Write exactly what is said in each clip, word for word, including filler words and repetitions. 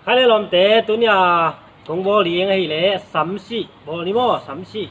Hai le lawmte, tuni a kong bawl ding ahih leh samsih bawl ni maw, samsih.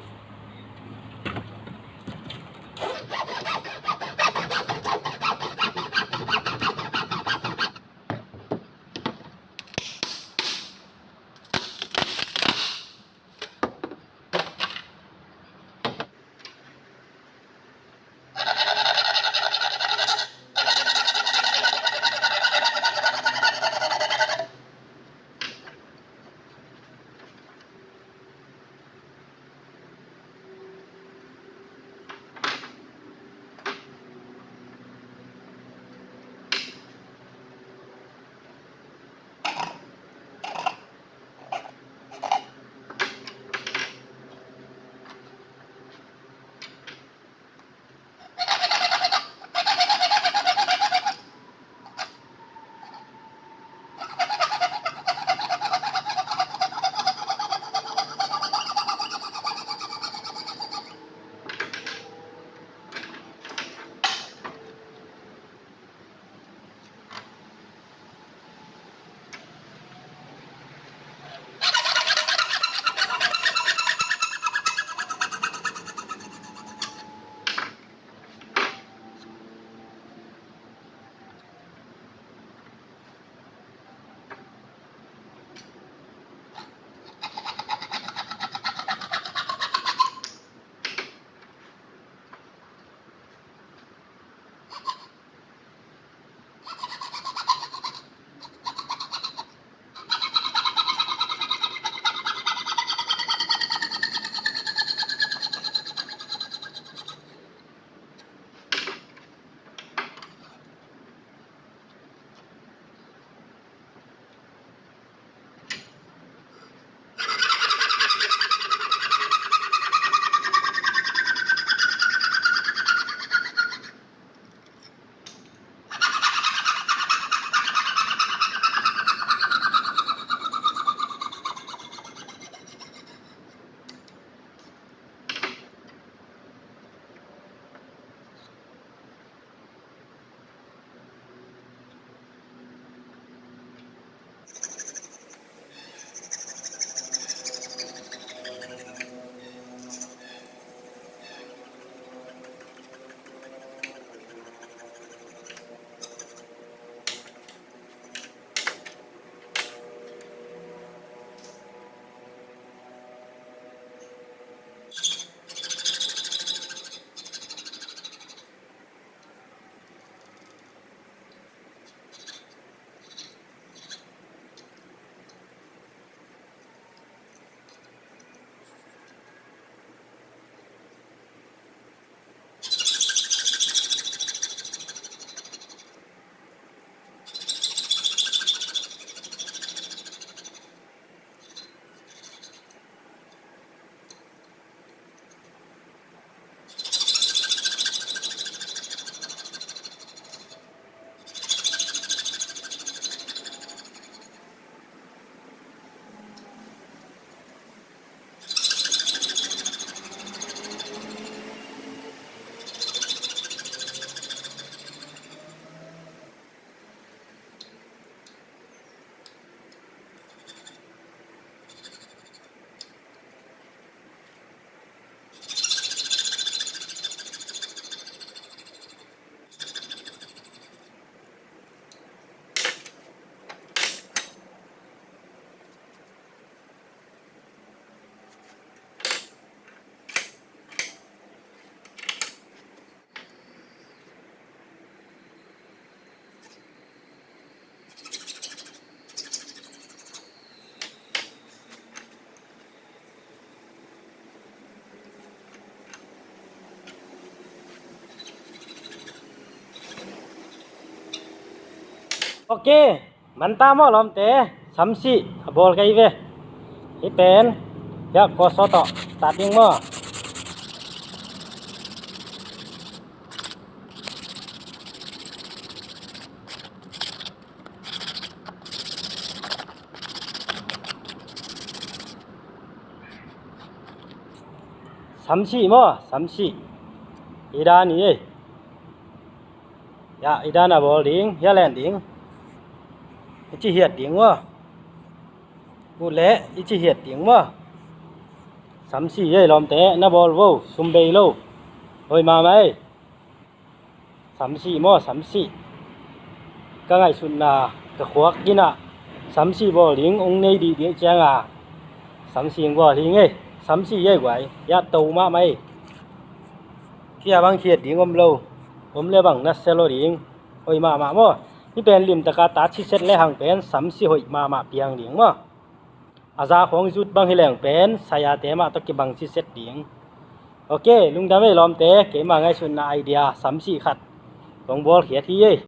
Ok, man ta maw lawmte, samsih a bawl ka hi ve. Hih pen, hiah kawsaw tawh tat ding maw. Samsih maw, samsih. Hi dan hi ei. Hiah, hi dan a bawl ding, hiah len ding. Hi ci hiat ding maw. Muh leh i ci hiat ding maw? Samsi ei lawmte, na bawl vo, sum bei lo. Hoih mahmah ei. Samsi maw, samsi. Ka ngaihsutna ka khuak inah samsi bawl ding ong nei dihdih cianga samsi ong bawl hi ngei. Samsi ei guai, hiat to mahmah ei. Cia bang hiat ding om lo, om le bang na selo ding. Hoih mahmah maw? Hih pen limtaka ta ciset le hang pen samsi hoih mahmah piang ding maw? A za khong zut bang hi leng pen sayate mah tawh kibang ciset ding. Ok, lungdam ei lawmte, keima ngaihsutna idea samsi khat kong bawlkhiat hi ei.